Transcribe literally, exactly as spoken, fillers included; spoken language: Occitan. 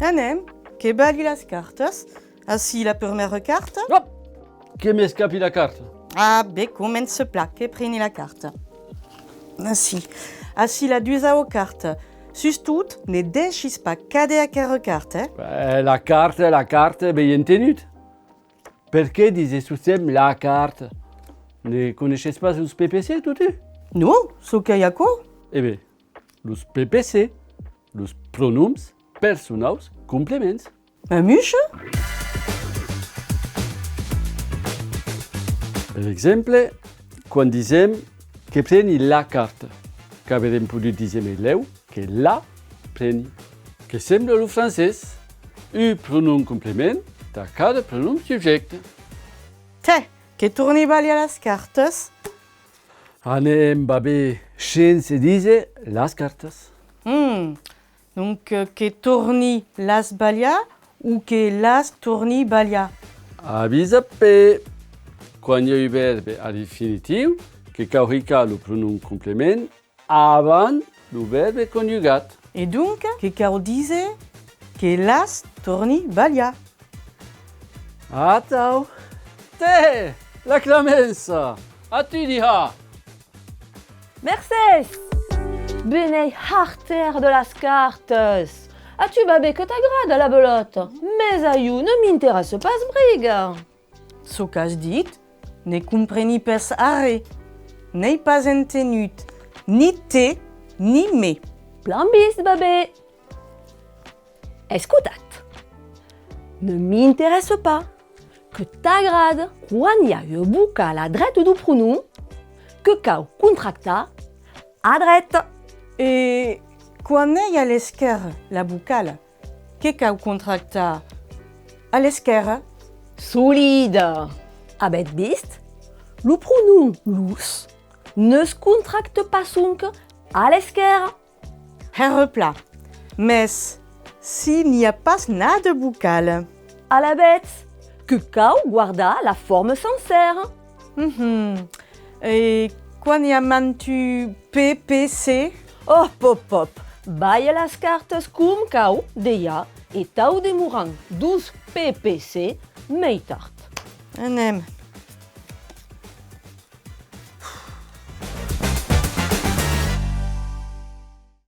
Anem, que balhi las cartas. Ací la purmèra carta. Òp! Que m'escapi la carta. Ah, ben, comença plan, que preni la carta. Ací. Ací la dusau carta. Sustot, ne deishis pas cader aquera carta, eh? Eh, la carta, la carta, ben entenut. Perqué dises tostemps la carta? Ne coneishes pas los P P C, totun? Non, çò qu'ei aquò? E ben, los P P C, los pronoms personaus complements. M'amuisha? Per exemple, quan disem que preni la carta, qu'averem podut díser mei lèu que la preni. Que sembla lo francés, un pronom complement tà cada pronom subjècte. Tè, que torni balhar las cartas. Anem, babè, shens díser las cartas. Hmm, donc, euh, que torni las balhar o que las torni balhar? Avisa-pe! Quan i a un vèrbe a l'infinitiu, que cau hicar lo pronom complement avant lo vèrbe conjugat. E donc, que cau díser que las torni balhar. Atau! Tè! La clamença! A tu, Diha! Mercés! Be n'èi hartèr de las cartas! A tu, babè, que t'agrada la belòta, mes a jo ne m'interèssa pas briga! Çò qu'as dit, ne compreni pas arren. N'èi pas entenut ni te ni me. Plan vist, babè! Escotatz. Ne m'interèssa pas. Que t'agrada quan i a ua vocala a dreta deu pronom, que cau contractar a dreta. E quan ei a l'esquèrra la vocala, que cau contractar a l'esquèrra? Solide! Avètz vist? Lo pronom los ne's contracta pas sonque a l'esquèrra. Hèra plan. Mes si n'i a pas nada vocala? Alavetz, que cau guardar la forma sancèra. Mhm. E quan i a mantuns P P C? Òp, òp, òp! Balha las cartas com cau, Diha, e tau demoram dus P P C mei tard. Anem.